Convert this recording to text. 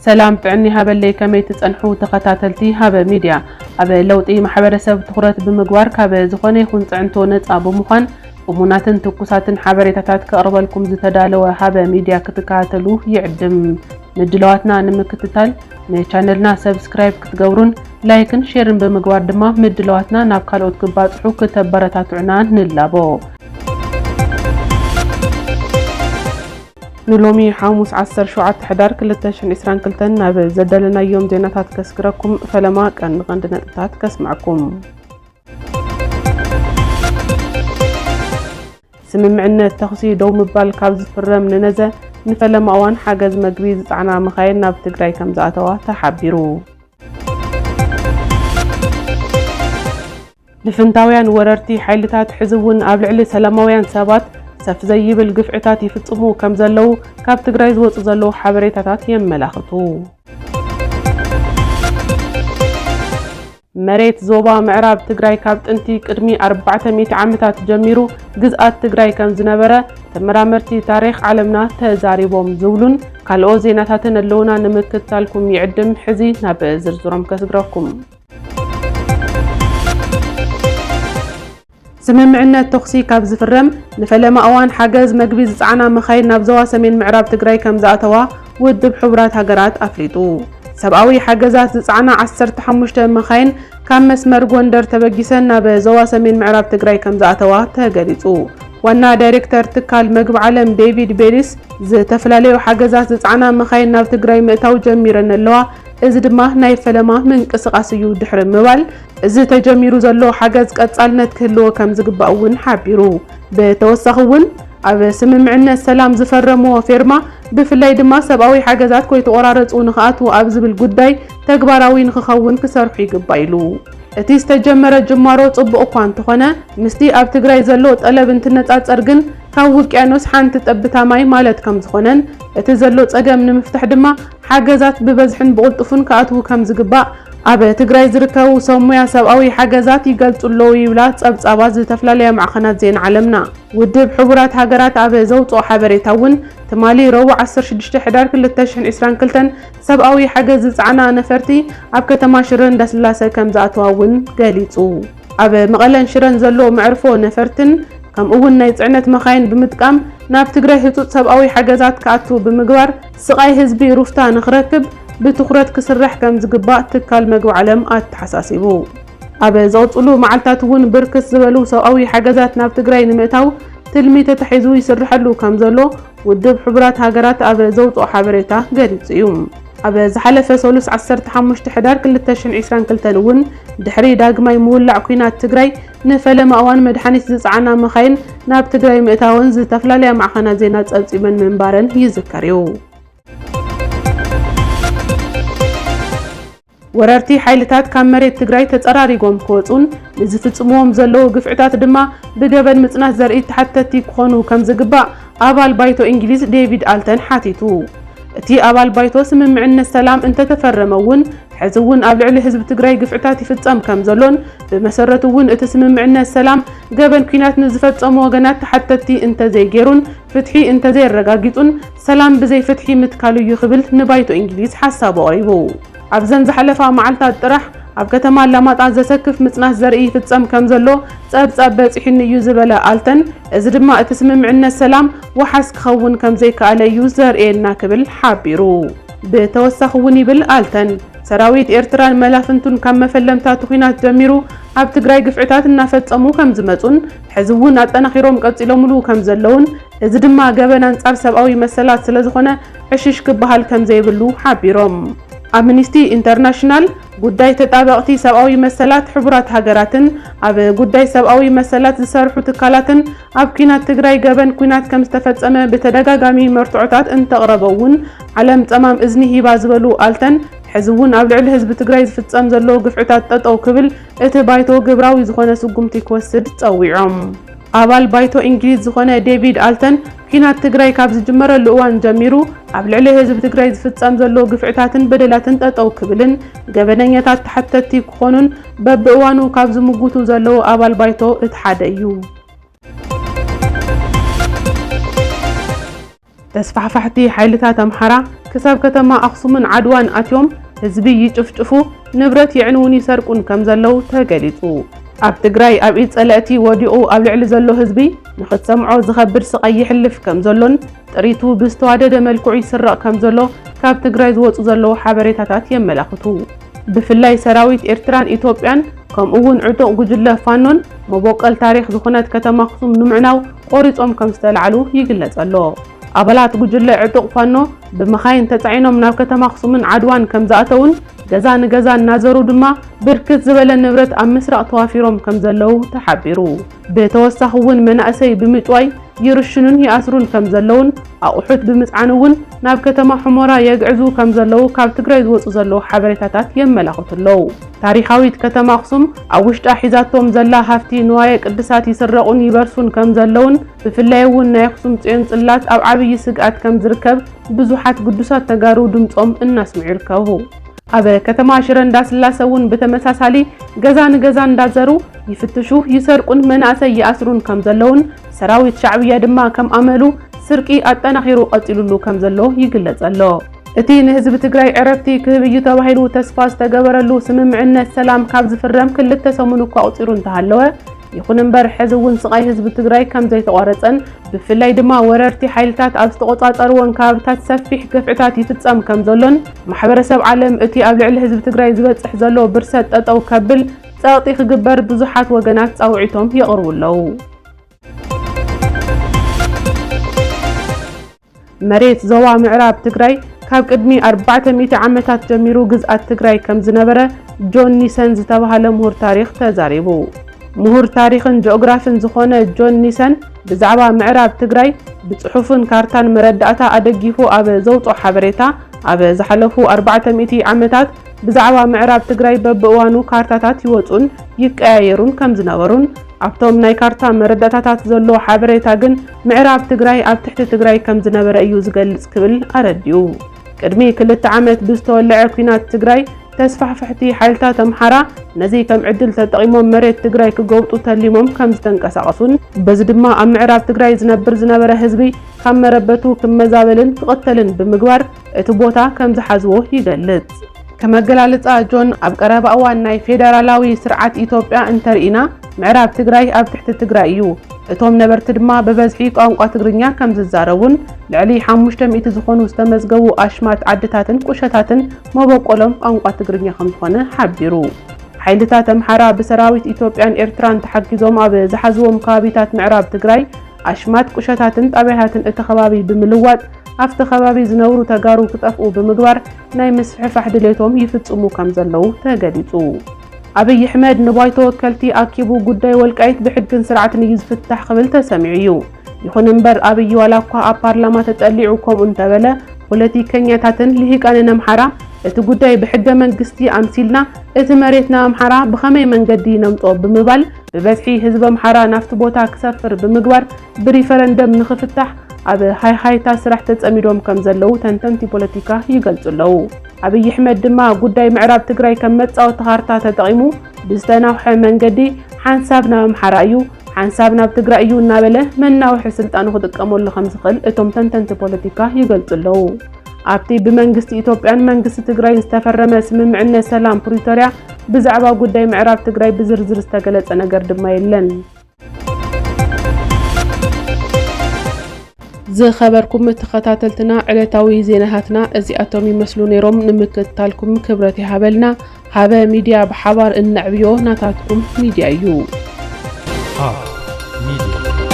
ሰላም ጥዕና ይሃበለይ፣ ከመይ ትጸንሑ ተኸታተልቲ ሃበ ሚድያ? ኣብ ለውጢ ማሕበረሰብ ትኹረት ብምግባር፣ ካብ ዝኾነ ይኹን ጽዕንቶ ነጻ ብምዃን፣ እሙናትን ትኩሳትን ሓበሬታታት ከቕርበልኩም ዝተዳለወ ሃበ ሚድያ ክትከታተሉ ይዕድም። ምድላዋትና ንምክትታል ንቻነልና ሰብስክራይብ ክትገብሩን ላይክን ሼርን ብምግባር ድማ ምድላዋትና ናብ ካልኦት ክባጽሑ ክተበረታትዑና ንላቦ። ንሎሚ ሓሙስ ዓሰርተ ሸውዓተ ሕዳር ክልተ ሽሕን ዕስራን ክልተን ናብ ዘዳለናዮም ዜናታት ከስግረኩም፣ ፈለማ ቀንዲ ቀንዲ ነጥብታት ከስምዐኩም። ስምምዕነት ተኹሲ ደው ምባል ካብ ዝፍረም ንነዘ፣ ንፈለማ እዋን ሓገዝ መግቢ ዝጸዓና መኻይን ናብ ትግራይ ከም ዝኣተዋ ተሓቢሩ። ልፍንታውያን ወረርቲ ሓይልታት ሕዚ እውን ኣብ ልዕሊ ሰላማውያን ሰባት ሰፍ ዘይብል ግፍዕታት ይፍጽሙ ከም ዘለዉ ካብ ትግራይ ዝወጹ ዘለዉ ሓበሬታታት የመላኽቱ። መሬት ዞባ ምዕራብ ትግራይ ካብ ጥንቲ ቅድሚ ኣርባዕተ ሚእቲ ዓመታት ጀሚሩ ግዝኣት ትግራይ ከም ዝነበረ ተመራመርቲ ታሪኽ ዓለምና ተዛሪቦም ዝብሉን ካልኦት ዜናታትን ኣለዉና ንምክትታልኩም ይዕድም። ሕዚ ናብ ዝርዝሮም ከስግረኩም። ስምምዕነት ተኹሲ ካብ ዝፍረም ንፈለማ እዋን ሓገዝ መግቢ ዝጸዓና መኻይን ናብ ዞባ ሰሜን ምዕራብ ትግራይ ከም ዝኣተዋ ውድብ ሕቡራት ሃገራት ኣፍሊጡ። ሰብኣዊ ሓገዛት ዝጸዓና ዓሰርተ ሓሙሽተ መኻይን ካብ መስመር ጎንደር ተበጊሰን ናብ ዞባ ሰሜን ምዕራብ ትግራይ ከም ዝኣተዋ ተገሊጹ። ዋና ዳይሬክተር ትካል መግቢ ዓለም ዴቪድ ቤሊስ፣ ዝተፈላለዩ ሓገዛት ዝጸዓና መኻይን ናብ ትግራይ ምእታው ጀሚረን ኣለዋ፣ እዚ ድማ ናይ ፈለማ ምንቅስቓስ እዩ ድሕሪ ምባል፣ እዚ ተጀሚሩ ዘሎ ሓገዝ ቀጻልነት ክህልዎ ከም ዝግባእ እውን ሓቢሩ። ብተወሳኺ እውን ኣብ ስምምዕነት ሰላም ዝፈረምዎ ፌርማ ብፍላይ ድማ ሰብኣዊ ሓገዛት ከይተቖራረጹ ንኽኣትዉ ኣብ ዝብል ጉዳይ ተግባራዊ ንኽኸውን ክሰርሑ ይግባእ ኢሉ። እቲ ዝተጀመረ ጅማሮ ጽቡቕ እኳ እንተኾነ፣ ምስቲ ኣብ ትግራይ ዘሎ ጠለብ እንትነጻጸር ግን ካብ ውቅያኖስ ሓንቲ ጠብታ ማይ ማለት ከም ዝኾነን፣ እቲ ዘሎ ጸገም ንምፍታሕ ድማ ሓገዛት ብበዝሕን ብቕልጡፍን ክኣትዉ ከም ዝግባእ ኣብ ትግራይ ዝርከቡ ሰብ ሞያ ሰብኣዊ ሓገዛት ይገልጹ ኣለዉ ይብላ ጸብጻባት ዝተፈላለያ ማዕኸናት ዜና ዓለምና። ውድብ ሕቡራት ሃገራት ኣብ ዘውጽኦ ሓበሬታ እውን፣ ትማሊ ረቡዕ ዓሰርተ ሽዱሽተ ሕዳር ክልተ ሽሕን ዕስራን ክልተን ሰብኣዊ ሓገዝ ዝጸዓና ነፈርቲ ኣብ ከተማ ሽረ እንዳስላሰ ከም ዝኣተዋ እውን ገሊጹ። ኣብ መቐለን ሽረን ዘሎ መዕርፎ ነፈርትን ከምኡ እውን ናይ ጽዕነት መኻይን ብምጥቃም ናብ ትግራይ ህጹጽ ሰብኣዊ ሓገዛት ክኣቱ ብምግባር ስቓይ ህዝቢ ሩፍታ ንኽረክብ ብትኹረት ክስራሕ ከም ዝግባእ ትካል መግቢ ዓለም ኣተሓሳሲቡ። ኣብ ዝቕጽሉ መዓልታት እውን ብርክት ዝበሉ ሰብኣዊ ሓገዛት ናብ ትግራይ ንምእታው ትልሚ ተታሒዙ ይስርሐሉ ከም ዘሎ ውድብ ሕቡራት ሃገራት ኣብ ዘውፅኦ ሓበሬታ ገሊጹ እዩ። ኣብ ዝሓለፈ ሰሉስ ዓሰርተ ሓሙሽተ ሕዳር ክልተ ሽሕን ዕስራን ክልተን እውን ድሕሪ ዳግማይ ምውላዕ ኲናት ትግራይ ንፈለማ እዋን መድሓኒት ዝፀዓና መኻይን ናብ ትግራይ ምእታወን ዝተፈላለያ ማዕኸናት ዜና ፀብፂበን ምንባረን ይዝከር እዩ። ወረርቲ ሓይልታት ካብ መሬት ትግራይ ተጸራሪጎም ክወጹን ንዝፍጽምዎም ዘለዉ ግፍዕታት ድማ ብገበን ምጽናት ዘርኢ ተሓተትቲ ክኾኑ ከም ዝግባእ ኣባል ባይቶ እንግሊዝ ዴቪድ ኣልተን ሓቲቱ። እቲ ኣባል ባይቶ ስምምዕነት ሰላም እንተተፈረመ እውን ሕዚ እውን ኣብ ልዕሊ ህዝቢ ትግራይ ግፍዕታት ይፍጸም ከም ዘሎን ብመሰረቱ እውን እቲ ስምምዕነት ሰላም ገበን ኲናት ንዝፈጸሙ ወገናት ተሓተትቲ እንተዘይገይሩን ፍትሒ እንተዘየረጋጊጹን ሰላም ብዘይ ፍትሒ ምትካሉ እዩ ክብል ንባይቶ እንግሊዝ ሓሳቡ ኣቕሪቡ። ኣብዘን ዝሓለፋ መዓልታት ጥራሕ ኣብ ከተማ ኣላማጣ ዘሰክፍ ምጽናት ዘርኢ ይፍጸም ከም ዘሎ ጸብጻብ በጺሑኒ እዩ ዝበለ ኣልተን፣ እዚ ድማ እቲ ስምምዕነት ሰላም ወሓስ ክኸውን ከም ዘይከኣለ እዩ ዘርእየና ክብል ሓቢሩ። ብተወሳኺ እውን ይብል ኣልተን፣ ሰራዊት ኤርትራን መላፍንቱን ካብ መፈለምታ እቲ ኲናት ጀሚሩ ኣብ ትግራይ ግፍዕታት እናፈጸሙ ከም ዝመጹን ሕዚ እውን ኣጠናኺሮም ቀጺሎምሉ ከም ዘለውን፣ እዚ ድማ ገበን ኣንጻር ሰብኣዊ መሰላት ስለ ዝኾነ ዕሽሽ ክበሃል ከም ዘይብሉ ሓቢሮም። ኣምኒስቲ ኢንተርናሽናል፣ ጉዳይ ተጣበቕቲ ሰብኣዊ መሰላት ሕቡራት ሃገራትን ኣብ ጉዳይ ሰብኣዊ መሰላት ዝሰርሑ ትካላትን ኣብ ኲናት ትግራይ ገበን ኲናት ከም ዝተፈጸመ ብተደጋጋሚ መርትዖታት እንተቕረበ እውን ዓለም ጸማም እዝኒ ሂባ ዝበሉ ኣልተን፣ ሕዚ እውን ኣብ ልዕሊ ህዝቢ ትግራይ ዝፍጸም ዘሎ ግፍዕታት ጠጠው ክብል እቲ ባይቶ ግብራዊ ዝኾነ ስጉምቲ ክወስድ ጸዊዖም። ኣባል ባይቶ እንግሊዝ ዝኾነ ዴቪድ ኣልተን፣ ኲናት ትግራይ ካብ ዝጅመረሉ እዋን ጀሚሩ ኣብ ልዕሊ ህዝቢ ትግራይ ዝፍጸም ዘሎ ግፍዕታትን በደላትን ጠጠው ክብልን ገበነኛታት ተሓተትቲ ክኾኑን በብእዋኑ ካብ ዝምጉቱ ዘለዉ ኣባል ባይቶ እቲ ሓደ እዩ። ተስፋሕፋሕቲ ሓይልታት ኣምሓራ ክሳብ ከተማ ኣኽሱምን ዓድዋን ኣትዮም ህዝቢ ይጭፍጭፉ፣ ንብረት የዕንዉን ይሰርቁን ከም ዘለዉ ተገሊጹ። ኣብ ትግራይ ኣብ ኢድ ጸለእቲ ወዲቑ ኣብ ልዕሊ ዘሎ ህዝቢ ንኽትሰምዖ ዝኸብድ ስቓይ ይሕልፍ ከም ዘሎን ጥሪቱ ብዝተዋደደ መልክዑ ይስረቕ ከም ዘሎ ካብ ትግራይ ዝወጹ ዘለዉ ሓበሬታታት የመላኽቱ። ብፍላይ ሰራዊት ኤርትራን ኢትዮጵያን ከምኡ እውን ዕጡቕ ጉጅለ ፋኖን መቦቀል ታሪኽ ዝኾነት ከተማ ኣኽሱም ንምዕናው ቆሪጾም ከም ዝተላዕሉ ይግለጽ ኣሎ። ኣባላት ጉጅለ ዕጡቕ ፋኖ ብመኻይን ተጻዒኖም ናብ ከተማ ኣኽሱምን ዓድዋን ከም ዝኣተውን ገዛ ንገዛ እናዘሩ ድማ ብርክት ዝበለ ንብረት ኣብ ምስራቕ ተዋፊሮም ከም ዘለዉ ተሓቢሩ። ብተወሳኺ እውን መናእሰይ ብምጭዋይ ይርሽኑን ይኣስሩን ከም ዘለውን ኣቑሑት ብምጽዓን እውን ናብ ከተማ ሑመራ የግዕዙ ከም ዘለዉ ካብ ትግራይ ዝወጹ ዘለዉ ሓበሬታታት የመላኽቱ ኣለዉ። ታሪኻዊት ከተማ ኣኽሱም ኣብ ውሽጣ ሒዛቶም ዘላ ሃፍቲ ንዋየ ቅድሳት ይስረቑን ይበርሱን ከም ዘለውን ብፍላይ እውን ናይ ኣኽሱም ጽዮን ጽላት ኣብ ዓብዪ ስግኣት ከም ዝርከብ ብዙሓት ግዱሳት ተጋሩ ድምጾም እናስምዑ ይርከቡ። ኣብ ከተማ ሽረ እንዳስላሰ እውን ብተመሳሳሊ ገዛ ንገዛ እንዳዘሩ ይፍትሹ፣ ይሰርቁን መናእሰይ ይኣስሩን ከም ዘለውን ሰራዊት ሻዕብያ ድማ ከም ኣመሉ ስርቂ ኣጠናኺሩ ቀጺሉሉ ከም ዘሎ ይግለጽ ኣሎ። እቲ ንህዝቢ ትግራይ ዕረፍቲ ክህብ እዩ ተባሂሉ ተስፋ ዝተገበረሉ ስምምዕነት ሰላም ካብ ዝፍረም ክልተ ሰሙን እኳ ኣቑጺሩ እንተሃለወ፣ ይኹን እምበር ሕዚ እውን ስቓይ ህዝቢ ትግራይ ከም ዘይተቋረጸን ብፍላይ ድማ ወረርቲ ሓይልታት ኣብ ዝተቖጻጸርዎን ከባብታት ሰፊሕ ግፍዕታት ይፍጸም ከም ዘሎን ማሕበረሰብ ዓለም እቲ ኣብ ልዕሊ ህዝቢ ትግራይ ዝበጽሕ ዘሎ ብርሰት ጠጠው ከብል ጸቕጢ ክግበር ብዙሓት ወገናት ጻውዒቶም የቕርቡ ኣለዉ። መሬት ዞባ ምዕራብ ትግራይ ካብ ቅድሚ ኣርባዕተ ሚእቲ ዓመታት ጀሚሩ ግዝኣት ትግራይ ከም ዝነበረ ጆን ኒሰን ዝተባህለ ምሁር ታሪኽ ተዛሪቡ። ምሁር ታሪኽን ጂኦግራፍን ዝኾነ ጆን ኒሰን ብዛዕባ ምዕራብ ትግራይ ብጽሑፍን ካርታን መረዳእታ ኣደጊፉ ኣብ ዘውጽኦ ሓበሬታ፣ ኣብ ዝሓለፉ ኣርባዕተ ሚእቲ ዓመታት ብዛዕባ ምዕራብ ትግራይ በብእዋኑ ካርታታት ይወጹን ይቀያየሩን ከም ዝነበሩን ኣብቶም ናይ ካርታ መረዳእታታት ዘሎ ሓበሬታ ግን ምዕራብ ትግራይ ኣብ ትሕቲ ትግራይ ከም ዝነበረ እዩ ዝገልጽ ክብል ኣረዲኡ። ቅድሚ ክልተ ዓመት ብዝተወለዐ ኲናት ትግራይ ተስፋሕፍሕቲ ሓይልታት ኣምሓራ ነዚ ከም ዕድል ተጠቒሞም መሬት ትግራይ ክጎብጡ ተሊሞም ከም ዝተንቀሳቐሱን በዚ ድማ ኣብ ምዕራብ ትግራይ ዝነብር ዝነበረ ህዝቢ ካብ መረበቱ ክመዛበልን ክቕተልን ብምግባር እቲ ቦታ ከም ዝሓዝዎ ይገልጽ። ከመገላልጻ ጆን ኣብ ቀረባ እዋን ናይ ፌደራላዊ ስርዓት ኢትዮጵያ እንተርኢና ምዕራብ ትግራይ ኣብ ትሕቲ ትግራይ እዩ። እቶም ነበርቲ ድማ ብበዝሒ ቋንቋ ትግርኛ ከም ዝዛረቡን ልዕሊ ሓሙሽተ ሚእቲ ዝኾኑ ዝተመዝገቡ ኣሽማት ዓድታትን ቁሸታትን መበቆሎም ቋንቋ ትግርኛ ከም ዝኾነ ሓቢሩ። ሓይልታት ኣምሓራ ብሰራዊት ኢትዮጵያን ኤርትራን ተሓጊዞም ኣብ ዝሓዝዎም ከባቢታት ምዕራብ ትግራይ ኣሽማት ቁሸታትን ጣብያታትን እቲ ከባቢ ብምልዋጥ ኣብቲ ከባቢ ዝነብሩ ተጋሩ ክጠፍኡ ብምግባር ናይ ምስፍሕፋሕ ድሌቶም ይፍጽሙ ከም ዘለዉ ተገሊጹ። ኣብይ ኣሕመድ ንባይቶ ወከልቲ ኣኪቡ ጉዳይ ወልቃይት ብሕግን ስርዓትን እዩ ዝፍታሕ ክብል ተሰሚዑ እዩ። ይኹን እምበር ኣብይ ዋላ እኳ ኣብ ፓርላማ ተጠሊዑ ከምኡ እንተበለ ፖለቲከኛታትን ልሂቃንን ኣምሓራ እቲ ጉዳይ ብሕገ መንግስቲ ኣምሲልና እቲ መሬት ናብ ኣምሓራ ብኸመይ መንገዲ ነምፅኦ ብምባል ብበዝሒ ህዝቢ ኣምሓራ ናብቲ ቦታ ክሰፍር ብምግባር ብሪፈረንደም ንኽፍታሕ ኣብ ሃይሃይታ ስራሕ ተጸሚዶም ከም ዘለዉ ተንተንቲ ፖለቲካ ይገልጹ ኣለዉ። ኣብይ ኣሕመድ ድማ ጉዳይ ምዕራብ ትግራይ ከም መጻወቲ ካርታ ተጠቒሙ ብዝተናውሐ መንገዲ ሓንሳብ ናብ ኣምሓራ እዩ፣ ሓንሳብ ናብ ትግራይ እዩ እናበለ መናውሒ ስልጣኑ ክጥቀመሉ ከም ዝኽእል እቶም ተንተንቲ ፖለቲካ ይገልጹ ኣለዉ። ኣብቲ ብመንግስቲ ኢትዮጵያን መንግስቲ ትግራይን ዝተፈረመ ስምምዕነት ሰላም ፕሪቶርያ ብዛዕባ ጉዳይ ምዕራብ ትግራይ ብዝርዝር ዝተገለጸ ነገር ድማ የለን። ዝኸበርኩም ተኸታተልትና ዕለታዊ ዜናታትና እዚኣቶም ይመስሉ ነይሮም። ንምክትታልኩም ክብረት ይሃበልና። ሃበ ሚድያ ብሓባር እነዕብዮ ናታትኩም ሚድያ እዩ። ሃበ